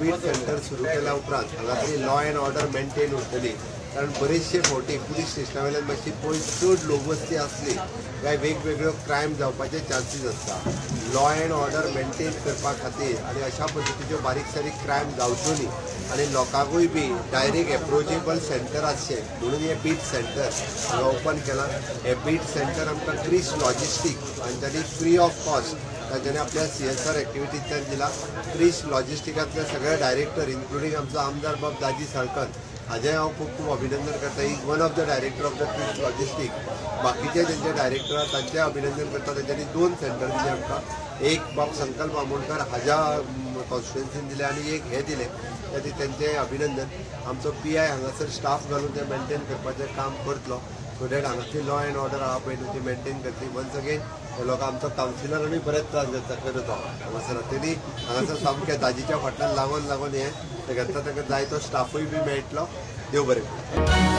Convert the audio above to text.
Beet centre सुरू केल्या उपरांत हांगातली लॉ अँड ऑर्डर मेंटेन उरतली, कारण बरेचशे फावटी पुलीस स्टेशना वयल्यान मातशी पयस चड लोकवस्ती आसली काय वेगवेगळ्यो क्रायम जावपाचे चान्सीस आसता. लॉ अँड ऑर्डर मेंटेन करपा खातीर आनी अशा पद्दतीच्यो बारीक सारीक क्रायम जावच्यो न्ही आनी लोकांकूय बी डायरेक्ट एप्रोचेबल सेंटर आसचें म्हणून हें बीट सेंटर हांगा ओपन केलां. हें बीट सेंटर आमकां क्रिस लॉजिस्टीक हांच्यांनी फ्री ऑफ कॉस्ट तांच्यांनी आपल्या सीएसआर एक्टिविटींतल्यान दिला. क्रिस लॉजिस्टिकांतले सगळे डायरेक्टर, इन्क्लुडींग आमचो आमदार बाब दाजी साळकर, हाजें हांव खूब खूब अभिनंदन करता. Is one of the director of the Kris Logistic. बाकीचे तेंचे डायरेक्टर आहा, तांचें अभिनंदन करता. तेंच्यांनी दोन सेंटर दिले आमकां. एक बाब संकल्प आमोणकर हाज्या कॉन्स्टिट्युएन्सीन दिले आनी एक हे दिले. त्या खातीर तेंचें अभिनंदन. आमचो पीआय हांगासर स्टाफ घालून ते मेंटेन करपाचें काम करतलो, सो that हांगासरली लॉ एंड order आहा पळय न्हू, ती मेंटेन करतली. वन्स अगेन, लोक, आमचो कावन्सिलरानूय बरेच त्रास घेतला करत हांगासर. तेणी हांगासर सामकें दाजीच्या फाटल्यान लागून लागून हें घेतला. ताका जाय तो स्टाफूय बी मेळटलो. देव बरें करूं.